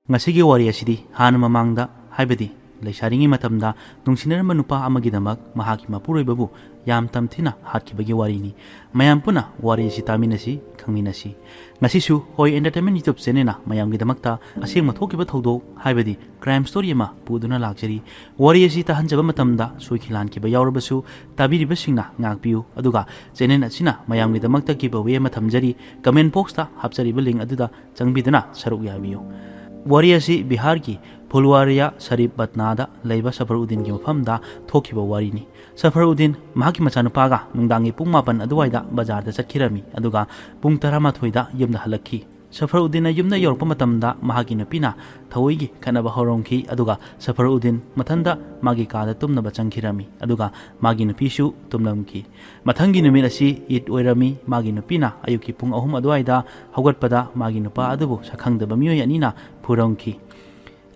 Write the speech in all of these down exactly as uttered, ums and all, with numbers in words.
ꯉꯁꯤꯒꯤ ꯋꯥꯔꯤ ꯑꯁꯤꯗꯤ ꯍꯥꯟꯅ ꯃꯃꯥꯡꯗ, ꯍꯥꯏꯕꯗꯤ ꯂꯩꯁꯥꯔꯤꯉꯩ ꯃꯇꯝꯗ ꯅꯨꯡꯁꯤꯅꯔꯝꯕ ꯅꯨꯄꯥ ꯑꯃꯒꯤꯗꯃꯛ ꯃꯍꯥꯛꯀꯤ ꯃꯄꯨꯔꯣꯏꯕꯕꯨ ꯌꯥꯝ ꯇꯝꯊꯤꯅ ꯍꯥꯠꯈꯤꯕꯒꯤ ꯋꯥꯔꯤꯅꯤ꯫ ꯃꯌꯥꯝ ꯄꯨꯟꯅ ꯋꯥꯔꯤ ꯑꯁꯤ ꯇꯥꯃꯤꯟꯅꯁꯤ, ꯈꯪꯃꯤꯟꯅꯁꯤ꯫ ꯉꯁꯤꯁꯨ ꯍꯣꯏ Entertainment YouTube channelꯅ ꯃꯌꯥꯝꯒꯤꯗꯃꯛꯇ ꯑꯁꯦꯡꯕ ꯊꯣꯛꯈꯤꯕ ꯊꯧꯗꯣꯛ, ꯍꯥꯏꯕꯗꯤ crime story ꯑꯃ ꯄꯨꯗꯨꯅ ꯂꯥꯛꯆꯔꯤ꯫ ꯋꯥꯔꯤ ꯑꯁꯤ ꯇꯥꯍꯟꯖꯕ ꯃꯇꯝꯗ ꯁꯣꯏꯈꯤ ꯂꯥꯟꯈꯤꯕ ꯌꯥꯎꯔꯕꯁꯨ ꯇꯥꯕꯤꯔꯤꯕꯁꯤꯡꯅ ꯉꯥꯛꯄꯤꯌꯨ, ꯑꯗꯨꯒ channel ꯑꯁꯤꯅ ꯃꯌꯥꯝꯒꯤꯗꯃꯛꯇ giveaway ꯑꯃ ꯊꯝꯖꯔꯤ꯫ Comment boxꯇ ꯍꯥꯞꯆꯔꯤꯕ link ꯑꯗꯨꯗ ꯆꯪꯕꯤꯗꯨꯅ ꯁꯔꯨꯛ ꯌꯥꯕꯤꯌꯨ꯫ ꯋꯥꯔꯤ ꯑꯁꯤ ꯕꯤꯍꯥꯔꯒꯤ ꯐꯨꯜꯋꯥꯔꯤꯌꯥ ꯁꯔꯤꯐ ꯕꯠꯅꯥꯗ ꯂꯩꯕ ꯁꯐꯔꯎꯗꯤꯟꯒꯤ ꯃꯐꯝꯗ ꯊꯣꯛꯈꯤꯕ ꯋꯥꯔꯤꯅꯤ꯫ ꯁꯐꯔꯎꯗꯤꯟ ꯃꯍꯥꯛꯀꯤ ꯃꯆꯥꯅꯨꯄꯥꯒ ꯅꯨꯡꯗꯥꯡꯒꯤ ꯄꯨꯡ ꯃꯥꯄꯟ ꯑꯗꯨꯋꯥꯏꯗ ꯕꯖꯥꯔꯗ ꯆꯠꯈꯤꯔꯝꯃꯤ, ꯑꯗꯨꯒ ꯄꯨꯡ ꯇꯔꯥꯃꯥꯊꯣꯏꯗ ꯌꯨꯝꯗ ꯍꯜꯂꯛꯈꯤ꯫ ꯁꯐꯔꯎꯗꯤꯟꯅ ꯌꯨꯝꯗ ꯌꯧꯔꯛꯄ ꯃꯇꯝꯗ ꯃꯍꯥꯛꯀꯤ ꯅꯨꯄꯤꯅ ꯊꯑꯣꯏꯒꯤ ꯈꯠꯅꯕ ꯍꯧꯔꯝꯈꯤ, ꯑꯗꯨꯒ ꯁꯐꯔꯎꯗꯤꯟ ꯃꯊꯟꯇ ꯃꯥꯒꯤ ꯀꯥꯗ ꯇꯨꯝꯅꯕ ꯆꯪꯈꯤꯔꯝꯃꯤ, ꯑꯗꯨꯒ ꯃꯥꯒꯤ ꯅꯨꯄꯤꯁꯨ ꯇꯨꯝꯂꯝꯈꯤ꯫ ꯃꯊꯪꯒꯤ ꯅꯨꯃꯤꯠ ꯑꯁꯤ ꯏꯗ ꯑꯣꯏꯔꯝꯃꯤ꯫ ꯃꯥꯒꯤ ꯅꯨꯄꯤꯅ ꯑꯌꯨꯛꯀꯤ ꯄꯨꯡ ꯑꯍꯨꯝ ꯑꯗꯨꯋꯥꯏꯗ ꯍꯧꯒꯠꯄꯗ ꯃꯥꯒꯤ ꯅꯨꯄꯥ ꯑꯗꯨꯕꯨ ꯁꯛꯈꯪꯗꯕ ꯃꯤꯑꯣꯏ ꯑꯅꯤꯅ ꯐꯨꯔꯝꯈꯤ꯫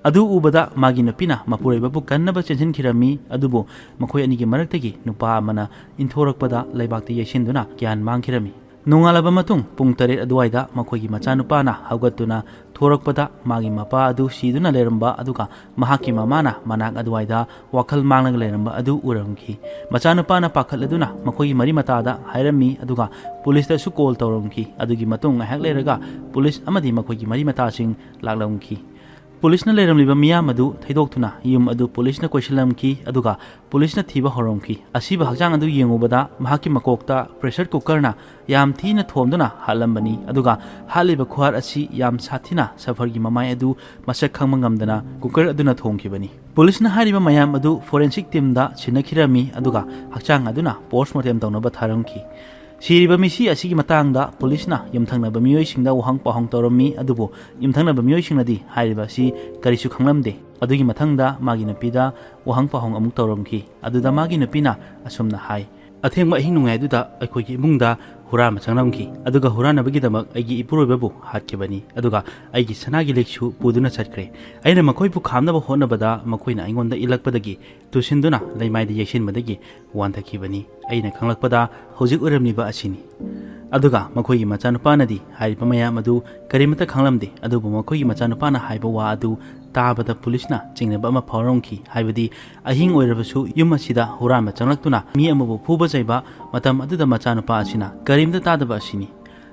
ꯑꯗꯨ ꯎꯕꯗ ꯃꯥꯒꯤ ꯅꯨꯄꯤꯅ ꯃꯄꯨꯔꯣꯏꯕꯕꯨ ꯀꯟꯅꯕ ꯆꯦꯟꯁꯤꯟꯈꯤꯔꯝꯃꯤ, ꯑꯗꯨꯕꯨ ꯃꯈꯣꯏ ꯑꯅꯤꯒꯤ ꯃꯔꯛꯇꯒꯤ ꯅꯨꯄꯥ ꯑꯃꯅ ꯏꯟꯊꯣꯔꯛꯄꯗ ꯂꯩꯕꯥꯛꯇ ꯌꯩꯁꯤꯟꯗꯨꯅ ꯒ꯭ꯌꯥꯟ ꯃꯥꯡꯈꯤꯔꯝꯃꯤ꯫ ꯅꯣꯡꯉꯥꯜꯂꯕ ꯃꯇꯨꯡ ꯄꯨꯡ ꯇꯔꯦꯠ ꯑꯗꯨꯋꯥꯏꯗ ꯃꯈꯣꯏꯒꯤ ꯃꯆꯥꯅꯨꯄꯥꯅ ꯍꯧꯒꯠꯇꯨꯅ ꯊꯣꯔꯛꯄꯗ ꯃꯥꯒꯤ ꯃꯄꯥ ꯑꯗꯨ ꯁꯤꯗꯨꯅ ꯂꯩꯔꯝꯕ, ꯑꯗꯨꯒ ꯃꯍꯥꯛꯀꯤ ꯃꯃꯥꯅ ꯃꯅꯥꯛ ꯑꯗꯨꯋꯥꯏꯗ ꯋꯥꯈꯜ ꯃꯥꯡꯂꯒ ꯂꯩꯔꯝꯕ ꯑꯗꯨ ꯎꯔꯝꯈꯤ꯫ ꯃꯆꯥꯅꯨꯄꯥꯅ ꯄꯥꯈꯠꯂꯗꯨꯅ ꯃꯈꯣꯏꯒꯤ ꯃꯔꯤ ꯃꯇꯥꯗ ꯍꯥꯏꯔꯝꯃꯤ, ꯑꯗꯨꯒ ꯄꯨꯂꯤꯁꯇꯁꯨ ꯀꯣꯜ ꯇꯧꯔꯝꯈꯤ꯫ ꯑꯗꯨꯒꯤ ꯃꯇꯨꯡ ꯉꯥꯏꯍꯥꯛ ꯂꯩꯔꯒ ꯄꯨꯂꯤꯁ ꯑꯃꯗꯤ ꯃꯈꯣꯏꯒꯤ ꯃꯔꯤ ꯃꯇꯥꯁꯤꯡ ꯂꯥꯛꯂꯝꯈꯤ꯫ ꯄꯨꯂꯤꯁꯅ ꯂꯩꯔꯝꯂꯤꯕ ꯃꯤꯌꯥꯝ ꯑꯗꯨ ꯊꯩꯗꯣꯛꯇꯨꯅ ꯌꯨꯝ ꯑꯗꯨ ꯄꯨꯂꯤꯁꯅ ꯀꯣꯏꯁꯤꯜꯂꯝꯈꯤ, ꯑꯗꯨꯒ ꯄꯨꯂꯤꯁꯅ ꯊꯤꯕ ꯍꯧꯔꯝꯈꯤ꯫ ꯑꯁꯤꯕ ꯍꯛꯆꯥꯡ ꯑꯗꯨ ꯌꯦꯡꯉꯨꯕꯗ ꯃꯍꯥꯛꯀꯤ ꯃꯀꯣꯛꯇ pressure cookerꯅ ꯌꯥꯝ ꯊꯤꯅ ꯊꯣꯝꯗꯨꯅ ꯍꯥꯠꯂꯝꯕꯅꯤ, ꯑꯗꯨꯒ ꯍꯥꯠꯂꯤꯕ ꯈꯨꯍꯥꯠ ꯑꯁꯤ ꯌꯥꯝ ꯁꯥꯊꯤꯅ ꯁꯐꯔꯒꯤ ꯃꯃꯥꯏ ꯑꯗꯨ ꯃꯁꯛ ꯈꯪꯕ ꯉꯝꯗꯅ cooker ꯑꯗꯨꯅ ꯊꯣꯝꯈꯤꯕꯅꯤ꯫ ꯄꯨꯂꯤꯁꯅ ꯍꯥꯏꯔꯤꯕ ꯃꯌꯥꯝ ꯑꯗꯨ forensic teamꯗ ꯁꯤꯟꯅꯈꯤꯔꯝꯃꯤ, ꯑꯗꯨꯒ ꯍꯛꯆꯥꯡ ꯑꯗꯨꯅ post mortem ꯇꯧꯅꯕ ꯊꯥꯔꯝꯈꯤ꯫ ꯁꯤꯔꯤꯕ ꯃꯤꯁꯤ ꯑꯁꯤꯒꯤ ꯃꯇꯥꯡꯗ ꯄꯨꯂꯤꯁꯅ ꯌꯨꯝꯊꯪꯅꯕ ꯃꯤꯑꯣꯏꯁꯤꯡꯗ ꯋꯥꯍꯪ ꯄꯥꯎꯍꯪ ꯇꯧꯔꯝꯃꯤ, ꯑꯗꯨꯕꯨ ꯌꯨꯝꯊꯪꯅꯕ ꯃꯤꯑꯣꯏꯁꯤꯡꯅꯗꯤ ꯍꯥꯏꯔꯤꯕ ꯑꯁꯤ ꯀꯔꯤꯁꯨ ꯈꯪꯂꯝꯗꯦ꯫ ꯑꯗꯨꯒꯤ ꯃꯊꯪꯗ ꯃꯥꯒꯤ ꯅꯨꯄꯤꯗ ꯋꯥꯍꯪ ꯄꯥꯎꯍꯪ ꯑꯃꯨꯛ ꯇꯧꯔꯝꯈꯤ꯫ ꯑꯗꯨꯗ ꯃꯥꯒꯤ ꯅꯨꯄꯤꯅ ꯑꯁꯨꯝꯅ ꯍꯥꯏ, "ꯑꯊꯦꯡꯕ ꯑꯍꯤꯡ ꯅꯣꯡꯌꯥꯏꯗꯨꯗ ꯑꯩꯈꯣꯏꯒꯤ ꯏꯃꯨꯡꯗ ꯍꯨꯔꯥꯟ ꯑꯃ ꯆꯪꯂꯝꯈꯤ, ꯑꯗꯨꯒ ꯍꯨꯔꯥꯟꯅꯕꯒꯤꯗꯃꯛ ꯑꯩꯒꯤ ꯏꯄꯨꯔꯣꯏꯕꯕꯨ ꯍꯥꯠꯈꯤꯕꯅꯤ, ꯑꯗꯨꯒ ꯑꯩꯒꯤ ꯁꯅꯥꯒꯤ ꯂꯤꯛꯁꯨ ꯄꯨꯗꯨꯅ ꯆꯠꯈ꯭ꯔꯦ꯫ ꯑꯩꯅ ꯃꯈꯣꯏꯕꯨ ꯈꯥꯝꯅꯕ ꯍꯣꯠꯅꯕꯗ ꯃꯈꯣꯏꯅ ꯑꯩꯉꯣꯟꯗ ꯏꯜꯂꯛꯄꯗꯒꯤ ꯇꯨꯁꯤꯟꯗꯨꯅ ꯂꯩꯃꯥꯏꯗ ꯌꯩꯁꯤꯟꯕꯗꯒꯤ ꯋꯥꯟꯊꯈꯤꯕꯅꯤ꯫ ꯑꯩꯅ ꯈꯪꯂꯛꯄꯗ ꯍꯧꯖꯤꯛ ꯑꯣꯏꯔꯝꯂꯤꯕ ꯑꯁꯤꯅꯤ"꯫ ꯑꯗꯨꯒ ꯃꯈꯣꯏꯒꯤ ꯃꯆꯥꯅꯨꯄꯥꯅꯗꯤ ꯍꯥꯏꯔꯤꯕ ꯃꯌꯥꯝ ꯑꯗꯨ ꯀꯔꯤꯃꯠꯇ ꯈꯪꯂꯝꯗꯦ꯫ ꯑꯗꯨꯕꯨ ꯃꯈꯣꯏꯒꯤ ꯃꯆꯥꯅꯨꯄꯥꯅ ꯍꯥꯏꯕ ꯋꯥ ꯑꯗꯨ ꯇꯥꯕꯗ ꯄꯨꯂꯤꯁꯅ ꯆꯤꯡꯅꯕ ꯑꯃ ꯐꯥꯎꯔꯝꯈꯤ꯫ ꯍꯥꯏꯕꯗꯤ ꯑꯍꯤꯡ ꯑꯣꯏꯔꯕꯁꯨ ꯌꯨꯝ ꯑꯁꯤꯗ ꯍꯨꯔꯥꯟꯕ ꯆꯪꯂꯛꯇꯨꯅ ꯃꯤ ꯑꯃꯕꯨ ꯐꯨꯕ ꯆꯩꯕ, ꯃꯇꯝ ꯑꯗꯨꯗ ꯃꯆꯥꯅꯨꯄꯥ ꯑꯁꯤꯅ ꯀꯔꯤꯝꯇ ꯇꯥꯗꯕ ꯑꯁꯤꯅꯤ꯫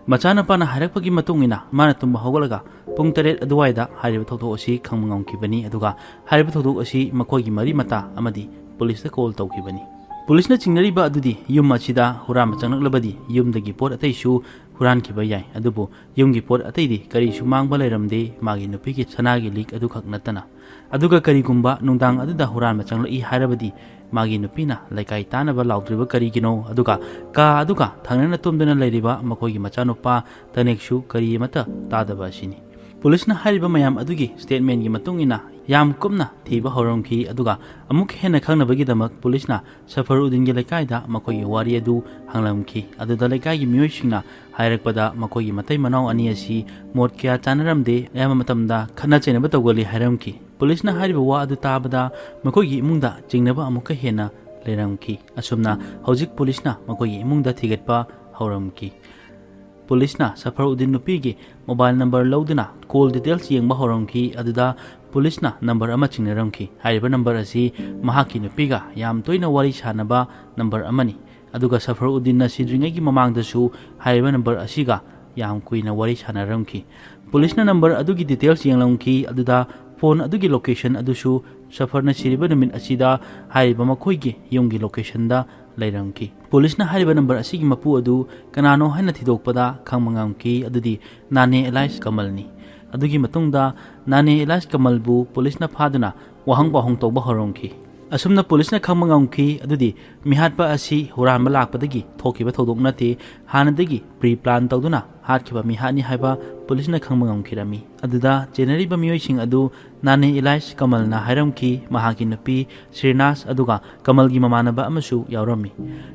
ꯃꯆꯥꯅꯨꯄꯥꯅ ꯍꯥꯏꯔꯛꯄꯒꯤ ꯃꯇꯨꯡ ꯏꯟꯅ ꯃꯥꯅ ꯇꯨꯝꯕ ꯍꯧꯒꯠꯂꯒ ꯄꯨꯡ ꯇꯔꯦꯠ ꯑꯗꯨꯋꯥꯏꯗ ꯍꯥꯏꯔꯤꯕ ꯊꯧꯗꯣꯛ ꯑꯁꯤ ꯈꯪꯕ ꯉꯝꯈꯤꯕꯅꯤ꯫ ꯑꯗꯨꯒ ꯍꯥꯏꯔꯤꯕ ꯊꯧꯗꯣꯛ ꯑꯁꯤ ꯃꯈꯣꯏꯒꯤ ꯃꯔꯤ ꯃꯇꯥ ꯑꯃꯗꯤ ꯄꯨꯂꯤꯁꯇ ꯀꯣꯜ ꯇꯧꯈꯤꯕꯅꯤ꯫ ꯄꯨꯂꯤꯁꯅ ꯆꯤꯡꯅꯔꯤꯕ ꯑꯗꯨꯗꯤ ꯌꯨꯝ ꯑꯁꯤꯗ ꯍꯨꯔꯥꯟꯕ ꯆꯪꯂꯛꯂꯕꯗꯤ ꯌꯨꯝꯗꯒꯤ ꯄꯣꯠ ꯑꯇꯩꯁꯨ ꯍꯨꯔꯥꯟꯈꯤꯕ ꯌꯥꯏ꯫ ꯑꯗꯨꯕꯨ ꯌꯨꯝꯒꯤ ꯄꯣꯠ ꯑꯇꯩꯗꯤ ꯀꯔꯤꯁꯨ ꯃꯥꯡꯕ ꯂꯩꯔꯝꯗꯦ, ꯃꯥꯒꯤ ꯅꯨꯄꯤꯒꯤ ꯁꯅꯥꯒꯤ ꯂꯤꯛ ꯑꯗꯨꯈꯛ ꯅꯠꯇꯅ꯫ ꯑꯗꯨꯒ ꯀꯔꯤꯒꯨꯝꯕ ꯅꯨꯡꯗꯥꯡ ꯑꯗꯨꯗ ꯍꯨꯔꯥꯟꯕ ꯆꯪꯂꯛꯏ ꯍꯥꯏꯔꯕꯗꯤ ꯃꯥꯒꯤ ꯅꯨꯄꯤꯅ ꯂꯩꯀꯥꯏ ꯇꯥꯅꯕ ꯂꯥꯎꯗ꯭ꯔꯤꯕ ꯀꯔꯤꯒꯤꯅꯣ? ꯑꯗꯨꯒ ꯀꯥ ꯑꯗꯨꯒ ꯊꯪꯅꯅ ꯇꯨꯝꯗꯨꯅ ꯂꯩꯔꯤꯕ ꯃꯈꯣꯏꯒꯤ ꯃꯆꯥꯅꯨꯄꯥ ꯇꯅꯦꯛꯁꯨ ꯀꯔꯤ ꯑꯃꯠꯇ ꯇꯥꯗꯕ ꯑꯁꯤꯅꯤ꯫ ꯄꯨꯂꯤꯁꯅ ꯍꯥꯏꯔꯤꯕ ꯃꯌꯥꯝ ꯑꯗꯨꯒꯤ ꯁ꯭ꯇꯦꯠꯃꯦꯟꯒꯤ ꯃꯇꯨꯡ ꯏꯟꯅ ꯌꯥꯝ ꯀꯨꯞꯅ ꯊꯤꯕ ꯍꯧꯔꯝꯈꯤ꯫ ꯑꯗꯨꯒ ꯑꯃꯨꯛ ꯍꯦꯟꯅ ꯈꯪꯅꯕꯒꯤꯗꯃꯛ ꯄꯨꯂꯤꯁꯅ ꯁꯐꯔꯎꯗꯤꯟꯒꯤ ꯂꯩꯀꯥꯏꯗ ꯃꯈꯣꯏꯒꯤ ꯋꯥꯔꯤ ꯑꯗꯨ ꯍꯪꯂꯝꯈꯤ꯫ ꯑꯗꯨꯗ ꯂꯩꯀꯥꯏꯒꯤ ꯃꯤꯑꯣꯏꯁꯤꯡꯅ ꯍꯥꯏꯔꯛꯄꯗ ꯃꯈꯣꯏꯒꯤ ꯃꯇꯩ ꯃꯅꯥꯎ ꯑꯅꯤ ꯑꯁꯤ ꯃꯣꯠ ꯀꯌꯥ ꯆꯥꯅꯔꯝꯗꯦ, ꯑꯌꯥꯝꯕ ꯃꯇꯝꯗ ꯈꯠꯅ ꯆꯩꯅꯕ ꯇꯧꯒꯜꯂꯤ ꯍꯥꯏꯔꯝꯈꯤ꯫ ꯄꯨꯂꯤꯁꯅ ꯍꯥꯏꯔꯤꯕ ꯋꯥ ꯑꯗꯨ ꯇꯥꯕꯗ ꯃꯈꯣꯏꯒꯤ ꯏꯃꯨꯡꯗ ꯆꯤꯡꯅꯕ ꯑꯃꯨꯛꯀ ꯍꯦꯟꯅ ꯂꯩꯔꯝꯈꯤ꯫ ꯑꯁꯨꯝꯅ ꯍꯧꯖꯤꯛ ꯄꯨꯂꯤꯁꯅ ꯃꯈꯣꯏꯒꯤ ꯏꯃꯨꯡꯗ ꯊꯤꯒꯠꯄ ꯍꯧꯔꯝꯈꯤ꯫ ꯄꯨꯂꯤꯁꯅ ꯁꯐꯔꯎꯗꯤꯟ ꯅꯨꯄꯤꯒꯤ ꯃꯣꯕꯥꯏꯜ ꯅꯝꯕꯔ ꯂꯧꯗꯨꯅ ꯀꯣꯜ ꯗꯤꯇꯦꯜꯁ ꯌꯦꯡꯕ ꯍꯧꯔꯝꯈꯤ꯫ ꯑꯗꯨꯗ ꯄꯨꯂꯤꯁꯅ ꯅꯝꯕꯔ ꯑꯃ ꯆꯤꯡꯅꯔꯝꯈꯤ꯫ ꯍꯥꯏꯔꯤꯕ ꯅꯝꯕꯔ ꯑꯁꯤ ꯃꯍꯥꯛꯀꯤ ꯅꯨꯄꯤꯒ ꯌꯥꯝ ꯇꯣꯏꯅ ꯋꯥꯔꯤ ꯁꯥꯟꯅꯕ ꯅꯝꯕꯔ ꯑꯃꯅꯤ꯫ ꯑꯗꯨꯒ ꯁꯐꯔꯎꯗꯤꯟꯅ ꯁꯤꯗ꯭ꯔꯤꯉꯩꯒꯤ ꯃꯃꯥꯡꯗꯁꯨ ꯍꯥꯏꯔꯤꯕ ꯅꯝꯕꯔ ꯑꯁꯤꯒ ꯌꯥꯝ ꯀꯨꯏꯅ ꯋꯥꯔꯤ ꯁꯥꯟꯅꯔꯝꯈꯤ꯫ ꯄꯨꯂꯤꯁꯅ ꯅꯝꯕꯔ ꯑꯗꯨꯒꯤ ꯗꯤꯇꯦꯜꯁ ꯌꯦꯡꯂꯝꯈꯤ꯫ ꯑꯗꯨꯗ ꯐꯣꯟ ꯑꯗꯨꯒꯤ ꯂꯣꯀꯦꯁꯟ ꯑꯗꯨꯁꯨ ꯁꯐꯔꯅ ꯁꯤꯔꯤꯕ ꯅꯨꯃꯤꯠ ꯑꯁꯤꯗ ꯍꯥꯏꯔꯤꯕ ꯃꯈꯣꯏꯒꯤ ꯌꯨꯝꯒꯤ ꯂꯣꯀꯦꯁꯟꯗ ꯂꯩꯔꯝꯈꯤ꯫ ꯄꯨꯂꯤꯁꯅ ꯍꯥꯏꯔꯤꯕ ꯅꯝꯕꯔ ꯑꯁꯤꯒꯤ ꯃꯄꯨ ꯑꯗꯨ ꯀꯅꯥꯅꯣ ꯍꯥꯏꯅ ꯊꯤꯗꯣꯛꯄꯗ ꯈꯪꯕ ꯉꯝꯈꯤ꯫ ꯑꯗꯨꯗꯤ ꯅꯥꯅꯦ ꯑꯦꯂꯥꯏꯁ ꯀꯃꯜꯅꯤ꯫ ꯑꯗꯨꯒꯤ ꯃꯇꯨꯡꯗ ꯅꯥꯅꯦ ꯑꯦꯂꯥꯏꯁ ꯀꯃꯜꯕꯨ ꯄꯨꯂꯤꯁꯅ ꯐꯥꯗꯨꯅ ꯋꯥꯍꯪ ꯄꯥꯎꯍꯪ ꯇꯧꯕ ꯍꯧꯔꯝꯈꯤ꯫ ꯑꯁꯨꯝꯅ ꯄꯨꯂꯤꯁꯅ ꯈꯪꯕ ꯉꯝꯈꯤ꯫ ꯑꯗꯨꯗꯤ ꯃꯤꯍꯥꯠꯄ ꯑꯁꯤ ꯍꯨꯔꯥꯟꯕ ꯂꯥꯛꯄꯗꯒꯤ ꯊꯣꯛꯈꯤꯕ ꯊꯧꯗꯣꯛ ꯅꯠꯇꯦ, ꯍꯥꯟꯅꯗꯒꯤ ꯄ꯭ꯔꯤ ꯄ꯭ꯂꯥꯟ ꯇꯧꯗꯨꯅ ꯍꯥꯠꯈꯤꯕ ꯃꯤꯍꯥꯠꯅꯤ ꯍꯥꯏꯕ ꯄꯨꯂꯤꯁꯅ ꯈꯪꯕ ꯉꯝꯈꯤꯔꯝꯃꯤ꯫ ꯑꯗꯨꯗ ꯆꯦꯟꯅꯔꯤꯕ ꯃꯤꯑꯣꯏꯁꯤꯡ ꯑꯗꯨ ꯅꯥꯅꯦ ꯏꯂꯥꯏꯁ ꯀꯃꯜꯅ ꯍꯥꯏꯔꯝꯈꯤ꯫ ꯃꯍꯥꯛꯀꯤ ꯅꯨꯄꯤ ꯁ꯭ꯔꯤꯅꯥꯁ ꯑꯗꯨꯒ ꯀꯃꯜꯒꯤ ꯃꯃꯥꯟꯅꯕ ꯑꯃꯁꯨ ꯌꯥꯎꯔꯝꯃꯤ꯫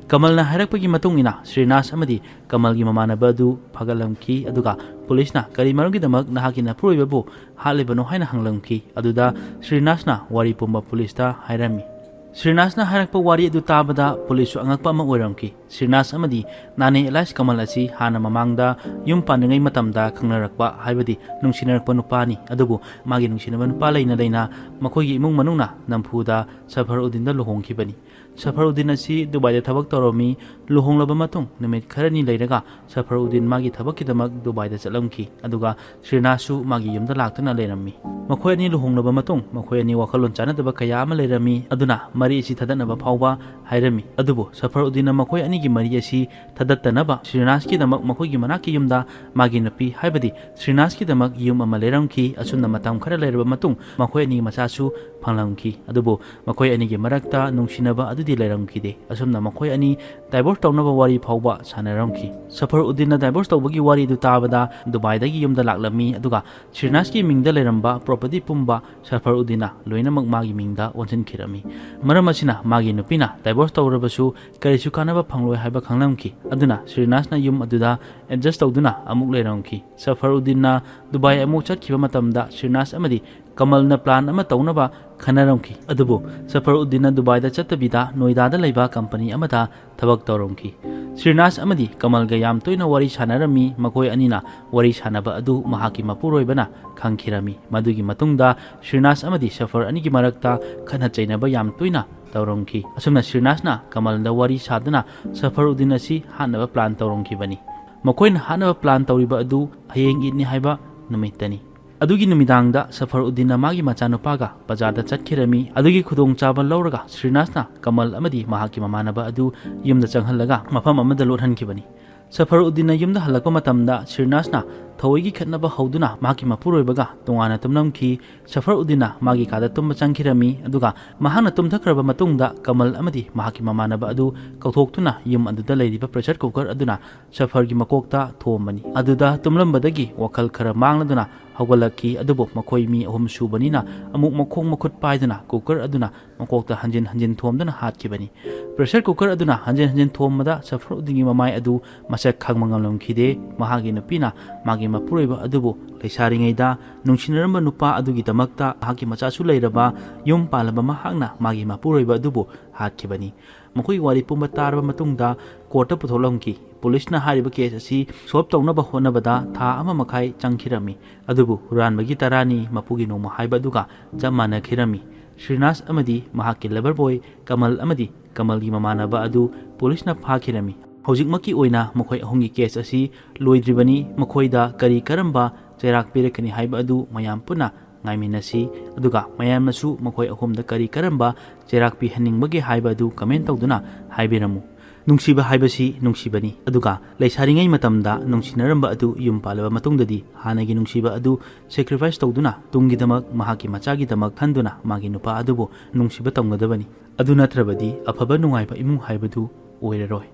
ꯀꯃꯜꯅ ꯍꯥꯏꯔꯛꯄꯒꯤ ꯃꯇꯨꯡ ꯏꯟꯅ ꯁ꯭ꯔꯤꯅꯥꯁ ꯑꯃꯗꯤ ꯀꯃꯜꯒꯤ ꯃꯃꯥꯟꯅꯕ ꯑꯗꯨ ꯐꯒꯠꯂꯝꯈꯤ꯫ ꯑꯗꯨꯒ ꯄꯨꯂꯤꯁꯅ ꯀꯔꯤ ꯃꯔꯝꯒꯤꯗꯃꯛ ꯅꯍꯥꯛꯀꯤ ꯅꯄꯨꯔꯣꯏꯕꯕꯨ ꯍꯥꯠꯂꯤꯕꯅꯣ ꯍꯥꯏꯅ ꯍꯪꯂꯝꯈꯤ꯫ ꯑꯗꯨꯗ ꯁ꯭ꯔꯤꯅꯥꯁꯅ ꯋꯥꯔꯤ ꯄꯨꯝꯕ ꯄꯨꯂꯤꯁꯇ ꯍꯥꯏꯔꯝꯃꯤ꯫ ꯁ꯭ꯔꯤꯅꯥꯁꯅ ꯍꯥꯏꯔꯛꯄ ꯋꯥꯔꯤ ꯑꯗꯨ ꯇꯥꯕꯗ ꯄꯨꯂꯤꯁꯁꯨ ꯑꯉꯛꯄ ꯑꯃ ꯑꯣꯏꯔꯝꯈꯤ꯫ ꯁ꯭ꯔꯤꯅꯥꯁ ꯑꯃꯗꯤ ꯅꯥꯅꯦ ꯑꯦꯂꯥꯏꯁ ꯀꯃꯜ ꯑꯁꯤ ꯍꯥꯟꯅ ꯃꯃꯥꯡꯗ ꯌꯨꯝ ꯄꯥꯟꯗ꯭ꯔꯤꯉꯩ ꯃꯇꯝꯗ ꯈꯪꯅꯔꯛꯄ, ꯍꯥꯏꯕꯗꯤ ꯅꯨꯡꯁꯤꯅꯔꯛꯄ ꯅꯨꯄꯥꯅꯤ꯫ ꯑꯗꯨꯕꯨ ꯃꯥꯒꯤ ꯅꯨꯡꯁꯤꯅꯕ ꯅꯨꯄꯥ ꯂꯩꯅ ꯂꯩꯅ ꯃꯈꯣꯏꯒꯤ ꯏꯃꯨꯡ ꯃꯅꯨꯡꯅ ꯅꯝꯐꯨꯗ ꯁꯐꯔ ꯎꯗꯤꯟꯗ ꯂꯨꯍꯣꯡꯈꯤꯕꯅꯤ꯫ ꯁꯐꯔ ꯎꯗꯤꯟ ꯑꯁꯤ ꯗꯨꯕꯥꯏꯗ ꯊꯕꯛ ꯇꯧꯔꯝꯃꯤ꯫ ꯂꯨꯍꯣꯡꯂꯕ ꯃꯇꯨꯡ ꯅꯨꯃꯤꯠ ꯈꯔꯅꯤ ꯂꯩꯔꯒ ꯁꯐꯔ ꯎꯗꯤꯟ ꯃꯥꯒꯤ ꯊꯕꯛꯀꯤꯗꯃꯛ ꯗꯨꯕꯥꯏꯗ ꯆꯠꯂꯝꯈꯤ꯫ ꯑꯗꯨꯒ ꯁ꯭ꯔꯤꯅꯥꯁꯁꯨ ꯃꯥꯒꯤ ꯌꯨꯝꯗ ꯂꯥꯛꯇꯨꯅ ꯂꯩꯔꯝꯃꯤ꯫ ꯃꯈꯣꯏ ꯑꯅꯤ ꯂꯨꯍꯣꯡꯂꯕ ꯃꯇꯨꯡ ꯃꯈꯣꯏ ꯑꯅꯤ ꯋꯥꯈꯜꯂꯣꯟ ꯆꯥꯟꯅꯗꯕ ꯀꯌꯥ ꯑꯃ ꯂꯩꯔꯝꯃꯤ꯫ ꯑꯗꯨꯅ ꯃꯔꯤ ꯑꯁꯤ ꯊꯗꯠꯅꯕ ꯐꯥꯎꯕ ꯍꯥꯏꯔꯝꯃꯤ꯫ ꯑꯗꯨꯕꯨ ꯁꯐꯔ ꯎꯗꯤꯟꯅ ꯃꯈꯣꯏ ꯑꯅꯤꯒꯤ ꯃꯔꯤ ꯑꯁꯤ ꯊꯗꯠꯇꯅꯕ ꯁ꯭ꯔꯤꯅꯥꯁꯀꯤꯗꯃꯛ ꯃꯈꯣꯏꯒꯤ ꯃꯅꯥꯛꯀꯤ ꯌꯨꯝꯗ ꯃꯥꯒꯤ ꯅꯨꯄꯤ, ꯍꯥꯏꯕꯗꯤ ꯁ꯭ꯔꯤꯅꯥꯁꯀꯤꯗꯃꯛ ꯌꯨꯝ ꯑꯃ ꯂꯩꯔꯝꯈꯤ꯫ ꯑꯁꯨꯝꯅ ꯃꯇꯝ ꯈꯔ ꯂꯩꯔꯕ ꯃꯇꯨꯡ ꯃꯈꯣꯏ ꯑꯅꯤꯒꯤ ꯃꯆꯥꯁꯨ ꯐꯪꯂꯝꯈꯤ꯫ ꯑꯗꯨꯕꯨ ꯃꯈꯣꯏ ꯑꯅꯤꯒꯤ ꯃꯔꯛꯇ ꯅꯨꯡꯁꯤꯅꯕ ꯑꯗꯨꯗꯤ ꯂꯩꯔꯝꯈꯤꯗꯦ꯫ ꯑꯁꯨꯝꯅ ꯃꯈꯣꯏ ꯑꯅꯤ ꯗꯥꯏꯚꯣꯔꯁ ꯇꯧꯅꯕ ꯋꯥꯔꯤ ꯐꯥꯎꯕ ꯁꯥꯟꯅꯔꯝꯈꯤ꯫ ꯁꯐꯔ ꯎꯗꯤꯟꯅ ꯗꯥꯏꯚꯣꯔꯁ ꯇꯧꯕꯒꯤ ꯋꯥꯔꯤ ꯑꯗꯨ ꯇꯥꯕꯗ ꯗꯨꯕꯥꯏꯗꯒꯤ ꯌꯨꯝꯗ ꯂꯥꯛꯂꯝꯃꯤ꯫ ꯑꯗꯨꯒ ꯁ꯭ꯔꯤꯅꯥꯁꯀꯤ ꯃꯤꯡꯗ ꯂꯩꯔꯝꯕ ꯄ꯭ꯔꯣꯄꯔꯇꯤ ꯄꯨꯝꯕ ꯁꯐꯔ ꯎꯗꯤꯟꯅ ꯂꯣꯏꯅꯃꯛ ꯃꯥꯒꯤ ꯃꯤꯡꯗ ꯑꯣꯟꯁꯤꯟꯈꯤꯔꯝꯃꯤ꯫ ꯃꯔꯝ ꯑꯁꯤꯅ ꯃꯥꯒꯤ ꯅꯨꯄꯤꯅ ꯗꯥꯏꯚꯣꯔꯁ ꯇꯧꯔꯕꯁꯨ ꯀꯔꯤꯁꯨ ꯀꯥꯟꯅꯕ ꯐꯪꯂꯣꯏ ꯍꯥꯏꯕ ꯈꯪꯂꯝꯈꯤ꯫ ꯑꯗꯨꯅ ꯁ꯭ꯔꯤꯅꯥꯁꯅ ꯌꯨꯝ ꯑꯗꯨꯗ ꯑꯦꯗꯖꯁ ꯇꯧꯗꯨꯅ ꯑꯃꯨꯛ ꯂꯩꯔꯝꯈꯤ꯫ ꯁꯐꯔ ꯎꯗꯤꯟꯅ ꯗꯨꯕꯥꯏ ꯑꯃꯨꯛ ꯆꯠꯈꯤꯕ ꯃꯇꯝꯗ ꯁ꯭ꯔꯤꯅꯥꯁ ꯑꯃꯗꯤ ꯀꯃꯜꯅ ꯄ꯭ꯂꯥꯟ ꯑꯃ ꯇꯧꯅꯕ ꯈꯟꯅꯔꯝꯈꯤ꯫ ꯑꯗꯨꯕꯨ ꯁꯐꯔ ꯎꯗꯤꯟꯅ ꯗꯨꯕꯥꯏꯗ ꯆꯠꯇꯕꯤꯗ ꯅꯣꯏꯗꯥꯗ ꯂꯩꯕ ꯀꯝꯄꯅꯤ ꯑꯃꯗ ꯊꯕꯛ ꯇꯧꯔꯝꯈꯤ꯫ ꯁ꯭ꯔꯤꯅꯥꯁ ꯑꯃꯗꯤ ꯀꯃꯜꯒ ꯌꯥꯝ ꯇꯣꯏꯅ ꯋꯥꯔꯤ ꯁꯥꯟꯅꯔꯝꯃꯤ꯫ ꯃꯈꯣꯏ ꯑꯅꯤꯅ ꯋꯥꯔꯤ ꯁꯥꯟꯅꯕ ꯑꯗꯨ ꯃꯍꯥꯛꯀꯤ ꯃꯄꯨꯔꯣꯏꯕꯅ ꯈꯪꯈꯤꯔꯝꯃꯤ꯫ ꯃꯗꯨꯒꯤ ꯃꯇꯨꯡꯗ ꯁ꯭ꯔꯤꯅꯥꯁ ꯑꯃꯗꯤ ꯁꯐꯔ ꯑꯅꯤꯒꯤ ꯃꯔꯛꯇ ꯈꯠꯅ ꯆꯩꯅꯕ ꯌꯥꯝ ꯇꯣꯏꯅ ꯇꯧꯔꯝꯈꯤ꯫ ꯑꯁꯨꯝꯅ ꯁ꯭ꯔꯤꯅꯥꯁꯅ ꯀꯃꯜꯗ ꯋꯥꯔꯤ ꯁꯥꯗꯨꯅ ꯁꯐꯔ ꯎꯗꯤꯟ ꯑꯁꯤ ꯍꯥꯠꯅꯕ ꯄ꯭ꯂꯥꯟ ꯇꯧꯔꯝꯈꯤꯕꯅꯤ꯫ ꯃꯈꯣꯏꯅ ꯍꯥꯠꯅꯕ ꯄ꯭ꯂꯥꯟ ꯇꯧꯔꯤꯕ ꯑꯗꯨ ꯍꯌꯦꯡ ꯏꯗꯅꯤ ꯍꯥꯏꯕ ꯅꯨꯃꯤꯠꯇꯅꯤ꯫ ꯑꯗꯨꯒꯤ ꯅꯨꯃꯤꯗꯥꯡꯗ ꯁꯐꯔ ꯎꯗꯤꯟꯅ ꯃꯥꯒꯤ ꯃꯆꯥꯅꯨꯄꯥꯒ ꯕꯖꯥꯔꯗ ꯆꯠꯈꯤꯔꯝꯃꯤ꯫ ꯑꯗꯨꯒꯤ ꯈꯨꯗꯣꯡꯆꯥꯕ ꯂꯧꯔꯒ ꯁ꯭ꯔꯤꯅꯥꯁꯅ ꯀꯃꯜ ꯑꯃꯗꯤ ꯃꯍꯥꯛꯀꯤ ꯃꯃꯥꯟꯅꯕ ꯑꯗꯨ ꯌꯨꯝꯗ ꯆꯪꯍꯜꯂꯒ ꯃꯐꯝ ꯑꯃꯗ ꯂꯣꯠꯍꯟꯈꯤꯕꯅꯤ꯫ ꯁꯐꯔ ꯎꯗꯤꯟꯅ ꯌꯨꯝꯗ ꯍꯜꯂꯛꯄ ꯃꯇꯝꯗ ꯁ꯭ꯔꯤꯅꯥꯁꯅ ꯊꯑꯣꯏꯒꯤ ꯈꯠꯅꯕ ꯍꯧꯗꯨꯅ ꯃꯍꯥꯛꯀꯤ ꯃꯄꯨꯔꯣꯏꯕꯒ ꯇꯣꯉꯥꯟꯅ ꯇꯨꯝꯂꯝꯈꯤ꯫ ꯁꯐꯔ ꯎꯗꯤꯟꯅ ꯃꯥꯒꯤ ꯀꯥꯗ ꯇꯨꯝꯕ ꯆꯪꯈꯤꯔꯝꯃꯤ꯫ ꯑꯗꯨꯒ ꯃꯍꯥꯛꯅ ꯇꯨꯝꯊꯈ꯭ꯔꯕ ꯃꯇꯨꯡꯗ ꯀꯃꯜ ꯑꯃꯗꯤ ꯃꯍꯥꯛꯀꯤ ꯃꯃꯥꯟꯅꯕ ꯑꯗꯨ ꯀꯧꯊꯣꯛꯇꯨꯅ ꯌꯨꯝ ꯑꯗꯨꯗ ꯂꯩꯔꯤꯕ ꯄ꯭ꯔꯦꯁꯔ ꯀꯨꯀꯔ ꯑꯗꯨꯅ ꯁꯐꯔꯒꯤ ꯃꯀꯣꯛꯇ ꯊꯣꯝꯕꯅꯤ꯫ ꯑꯗꯨꯗ ꯇꯨꯝꯂꯝꯕꯗꯒꯤ ꯋꯥꯈꯜ ꯈꯔ ꯃꯥꯡꯂꯗꯨꯅ ꯍꯧꯒꯠꯂꯛꯈꯤ꯫ ꯑꯗꯨꯕꯨ ꯃꯈꯣꯏ ꯃꯤ ꯑꯍꯨꯝ ꯁꯨꯕꯅꯤꯅ ꯑꯃꯨꯛ ꯃꯈꯣꯡ ꯃꯈꯨꯠ ꯄꯥꯏꯗꯨꯅ ꯀꯨꯀꯔ ꯑꯗꯨꯅ ꯃꯀꯣꯛꯇ ꯍꯟꯖꯤꯟ ꯍꯟꯖꯤꯟ ꯊꯣꯝꯗꯨꯅ ꯍꯥꯠꯈꯤꯕꯅꯤ꯫ ꯄ꯭ꯔꯦꯁꯔ ꯀꯨꯀꯔ ꯑꯗꯨꯅ ꯍꯟꯖꯤꯟ ꯍꯟꯖꯤꯟ ꯊꯣꯝꯕꯗ ꯁꯐꯔ ꯎꯗꯤꯟꯒꯤ ꯃꯃꯥꯏ ꯑꯗꯨ ꯃꯁꯛ ꯈꯪꯕ ꯉꯝꯂꯝꯈꯤꯗꯦ꯫ ꯃꯍꯥꯛꯀꯤ ꯅꯨꯄꯤꯅ ꯃꯥꯒꯤ ꯃꯄꯨꯔꯣꯏꯕ ꯑꯗꯨꯕꯨ ꯂꯩꯁꯥꯔꯤꯉꯩꯗ ꯅꯨꯡꯁꯤꯅꯔꯝꯕ ꯅꯨꯄꯥ ꯑꯗꯨꯒꯤꯗꯃꯛꯇ ꯃꯍꯥꯛꯀꯤ ꯃꯆꯥꯁꯨ ꯂꯩꯔꯕ ꯌꯨꯝ ꯄꯥꯜꯂꯕ ꯃꯍꯥꯛꯅ ꯃꯥꯒꯤ ꯃꯄꯨꯔꯣꯏꯕ ꯑꯗꯨꯕꯨ ꯍꯥꯠꯈꯤꯕꯅꯤ꯫ ꯃꯈꯣꯏꯒꯤ ꯋꯥꯔꯤ ꯄꯨꯝꯕ ꯇꯥꯔꯕ ꯃꯇꯨꯡꯗ ꯀꯣꯔꯠꯇ ꯄꯨꯊꯣꯛꯂꯝꯈꯤ꯫ ꯄꯨꯂꯤꯁꯅ ꯍꯥꯏꯔꯤꯕ ꯀꯦꯁ ꯑꯁꯤ ꯁꯣꯜꯕ ꯇꯧꯅꯕ ꯍꯣꯠꯅꯕꯗ ꯊꯥ ꯑꯃ ꯃꯈꯥꯏ ꯆꯪꯈꯤꯔꯝꯃꯤ꯫ ꯑꯗꯨꯕꯨ ꯍꯨꯔꯥꯟꯕꯒꯤ ꯇꯔꯥꯅꯤ ꯃꯄꯨꯒꯤ ꯅꯣꯡꯃ ꯍꯥꯏꯕ ꯑꯗꯨꯒ ꯆꯞ ꯃꯥꯟꯅꯈꯤꯔꯝꯃꯤ꯫ ꯁ꯭ꯔꯤꯅꯥꯁ ꯑꯃꯗꯤ ꯃꯍꯥꯛꯀꯤ ꯂꯚꯔ ꯕꯣꯏ ꯀꯃꯜ ꯑꯃꯗꯤ ꯀꯃꯜꯒꯤ ꯃꯃꯥꯟꯅꯕ ꯑꯗꯨ ꯄꯨꯂꯤꯁꯅ ꯐꯥꯈꯤꯔꯝꯃꯤ꯫ ꯍꯧꯖꯤꯛꯃꯛꯀꯤ ꯑꯣꯏꯅ ꯃꯈꯣꯏ ꯑꯍꯨꯝꯒꯤ ꯀꯦꯁ ꯑꯁꯤ ꯂꯣꯏꯗ꯭ꯔꯤꯕꯅꯤ꯫ ꯃꯈꯣꯏꯗ ꯀꯔꯤ ꯀꯔꯝꯕ ꯆꯩꯔꯥꯛ ꯄꯤꯔꯛꯀꯅꯤ ꯍꯥꯏꯕ ꯑꯗꯨ ꯃꯌꯥꯝ ꯄꯨꯟꯅ ꯉꯥꯏꯃꯤꯟꯅꯁꯤ꯫ ꯑꯗꯨꯒ ꯃꯌꯥꯝꯅꯁꯨ ꯃꯈꯣꯏ ꯑꯍꯨꯝꯗ ꯀꯔꯤ ꯀꯔꯝꯕ ꯆꯩꯔꯥꯛ ꯄꯤꯍꯟꯅꯤꯡꯕꯒꯦ ꯍꯥꯏꯕ ꯑꯗꯨ ꯀꯃꯦꯟ ꯇꯧꯗꯨꯅ ꯍꯥꯏꯕꯤꯔꯝꯃꯨ꯫ ꯅꯨꯡꯁꯤꯕ ꯍꯥꯏꯕꯁꯤ ꯅꯨꯡꯁꯤꯕꯅꯤ, ꯑꯗꯨꯒ ꯂꯩꯁꯥꯔꯤꯉꯩ ꯃꯇꯝꯗ ꯅꯨꯡꯁꯤꯅꯔꯝꯕ ꯑꯗꯨ ꯌꯨꯝ ꯄꯥꯜꯂꯕ ꯃꯇꯨꯡꯗꯗꯤ ꯍꯥꯟꯅꯒꯤ ꯅꯨꯡꯁꯤꯕ ꯑꯗꯨ ꯁꯦꯀ꯭ꯔꯤꯐꯥꯏꯁ ꯇꯧꯗꯨꯅ ꯇꯨꯡꯒꯤꯗꯃꯛ, ꯃꯍꯥꯛꯀꯤ ꯃꯆꯥꯒꯤꯗꯃꯛ ꯈꯟꯗꯨꯅ ꯃꯥꯒꯤ ꯅꯨꯄꯥ ꯑꯗꯨꯕꯨ ꯅꯨꯡꯁꯤꯕ ꯇꯝꯒꯗꯕꯅꯤ꯫ ꯑꯗꯨ ꯅꯠꯇ꯭ꯔꯕꯗꯤ ꯑꯐꯕ ꯅꯨꯡꯉꯥꯏꯕ ꯏꯃꯨꯡ ꯍꯥꯏꯕꯗꯨ ꯑꯣꯏꯔꯔꯣꯏ꯫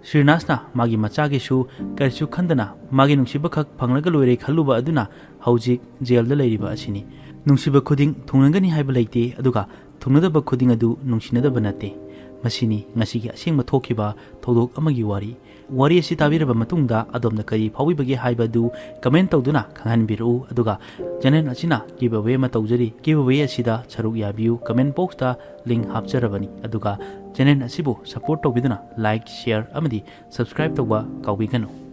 ꯁ꯭ꯔꯤꯅꯥꯁꯅ ꯃꯥꯒꯤ ꯃꯆꯥꯒꯤꯁꯨ ꯀꯔꯤꯁꯨ ꯈꯟꯗꯅ ꯃꯥꯒꯤ ꯅꯨꯡꯁꯤꯕ ꯈꯛ ꯐꯪꯂꯒ ꯂꯣꯏꯔꯦ ꯈꯜꯂꯨꯕ ꯑꯗꯨꯅ ꯍꯧꯖꯤꯛ ꯖꯦꯜꯗ ꯂꯩꯔꯤꯕ ꯑꯁꯤꯅꯤ꯫ ꯅꯨꯡꯁꯤꯕ ꯈꯨꯗꯤꯡ ꯊꯨꯡꯅꯒꯅꯤ ꯍꯥꯏꯕ ꯂꯩꯇꯦ, ꯑꯗꯨꯒ ꯊꯨꯡꯅꯗꯕ ꯈꯨꯗꯤꯡ ꯑꯗꯨ ꯅꯨꯡꯁꯤꯅꯗꯕ ꯅꯠꯇꯦ꯫ ꯃꯁꯤꯅꯤ ꯉꯁꯤꯒꯤ ꯑꯁꯦꯡꯕ ꯊꯣꯛꯈꯤꯕ ꯊꯧꯗꯣꯛ ꯑꯃꯒꯤ ꯋꯥꯔꯤ꯫ ꯋꯥꯔꯤ ꯑꯁꯤ ꯇꯥꯕꯤꯔꯕ ꯃꯇꯨꯡꯗ ꯑꯗꯣꯝꯅ ꯀꯔꯤ ꯐꯥꯎꯕꯤꯕꯒꯦ ꯍꯥꯏꯕ ꯑꯗꯨ ꯀꯃꯦꯟ ꯇꯧꯗꯨꯅ ꯈꯪꯍꯟꯕꯤꯔꯛꯎ꯫ ꯑꯗꯨꯒ ꯆꯦꯅꯦꯜ ꯑꯁꯤꯅ ꯒꯤꯚ ꯑꯋꯦ ꯑꯃ ꯇꯧꯖꯔꯤ꯫ ꯒꯤꯚ ꯑꯋꯦ ꯑꯁꯤꯗ ꯁꯔꯨꯛ ꯌꯥꯕꯤꯌꯨ꯫ ꯀꯃꯦꯟ ꯕꯣꯛꯁꯇ ꯂꯤꯡ ꯍꯥꯞꯆꯔꯕꯅꯤ꯫ ꯑꯗꯨꯒ ꯆꯦꯅꯦꯜ ꯑꯁꯤꯕꯨ ꯁꯄꯣꯔꯠ ꯇꯧꯕꯤꯗꯨꯅ ꯂꯥꯏꯛ, ꯁꯤꯌꯔ ꯑꯃꯗꯤ ꯁꯕꯁꯀ꯭ꯔꯥꯏꯕ ꯇꯧꯕ ꯀꯥꯎꯕꯤꯒꯅꯨ꯫